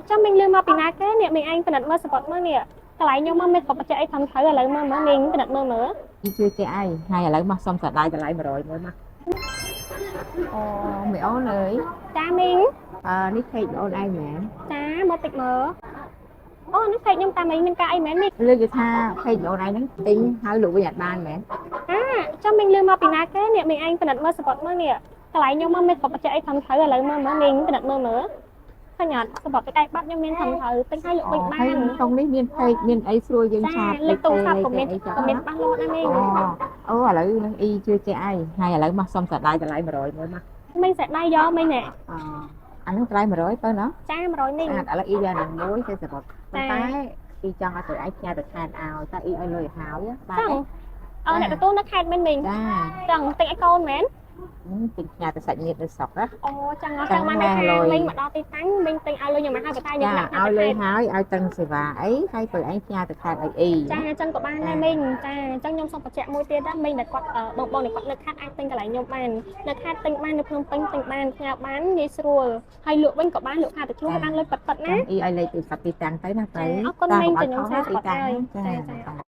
ចាំមីងលឺមកពីណាគេនេះមីងឯងពិនិត្យមើលសំបុត្រមើលនេះកន្លែងខ្ញុំមកមានសំបុត្របញ្ជាក់អីត្រឹមត្រូវឥឡូវមើលមើលមីងពិនិត្យមើលមើល អ៊ីជឿជាក់អីហើយឥឡូវមកសុំសដៃតម្លៃ100មួយមកអូមីអូនអើយ ចាមីង អឺនេះ page អូនឯងមែន ចាមើលតិចមើលអូនេះ page ខ្ញុំតាមីងមានការអីមែនមីង លើកគេថា page អូនឯងហ្នឹងទិញហើយលក់វិញអត់បានមែន អាចាំមីងលឺមកពីណាគេនេះមីងឯងពិនិត្យមើលសំបុត្រមើលនេះកន្លែងខ្ញុំមកមានសំបុត្របញ្ជាក់អីត្រឹមត្រូវឥឡូវមើលមើលមីងពិនិត្យមើលមើលឃើញអត់សំបុត្រគេបាត់ខ្ញុំមានត្រឹមត្រូវទិញហើយលក់វិញបា ហើយ ន ក្នុងនេះមាន page មានអីស្រួលយើង ចា ឆាត លេខទូរស័ព្ទក៏មាន អីចឹង ក៏មានច្បាស់លាស់ដែរមីង អូអូឥឡូវនឹងអ៊ីជឿជាក់អីហើយឥឡូវមកសុំសដៃតម្លៃ100មួយមក មីងសែដៃយកមីងណែ អូអាហ្នឹងតម្លៃ100ទៅណោះ ចា100មីង ស្អាតឥឡូវអ៊ីយកនឹងមួយទៅសរុបប៉ុន្តែអ៊ីចង់ឲ្យទៅឯងផ្ញើទៅខេត្តឲ្យតែអ៊ីឲ្យលុយឲ្យបាទ ចឹងអឺអ្នកទទួលនៅខេត្តមែនមីង ចា ចឹងទិញឲ្យកូនមែន ទិញផ្ញើទៅសាច់ញាតិនៅស្រុកណា អូចឹងអត់ចឹងបានន័យថាមីងមកដល់ទីតាំងមីងទិញឲ្យលុយខ្ញុំមកហើយប៉ុន្តែខ្ញុំ ចា ដាក់ ឲ្យលុយ ទៅខេត្ត ហើយឲ្យតឹងសេវាអីហើយបើឯងផ្ញើទៅខេត្តឲ្យអ៊ី ចាចឹងក៏បានដែរមីងចាចឹងខ្ញុំសូមបញ្ជាក់មួយទៀតដែរមីងដែលគាត់បងបងដែលគាត់នៅខេត្តអាចទិញកន្លែងខ្ញុំបាននៅខេត្តទិញបាននៅភ្នំពេញទិញបានផ្ញើបានងាយស្រួលហើយលក់វិញក៏បានលក់ខាតទៅជួលបានលុយប៉ិតៗណា ចាំអ៊ីឲ្យលេខទូរស័ព្ទទីតាំងទៅណាទៅ អរគុណមីងចាខ្ញុំសាស្ត្រ ទីតាំង ហើយ ចា ចាចា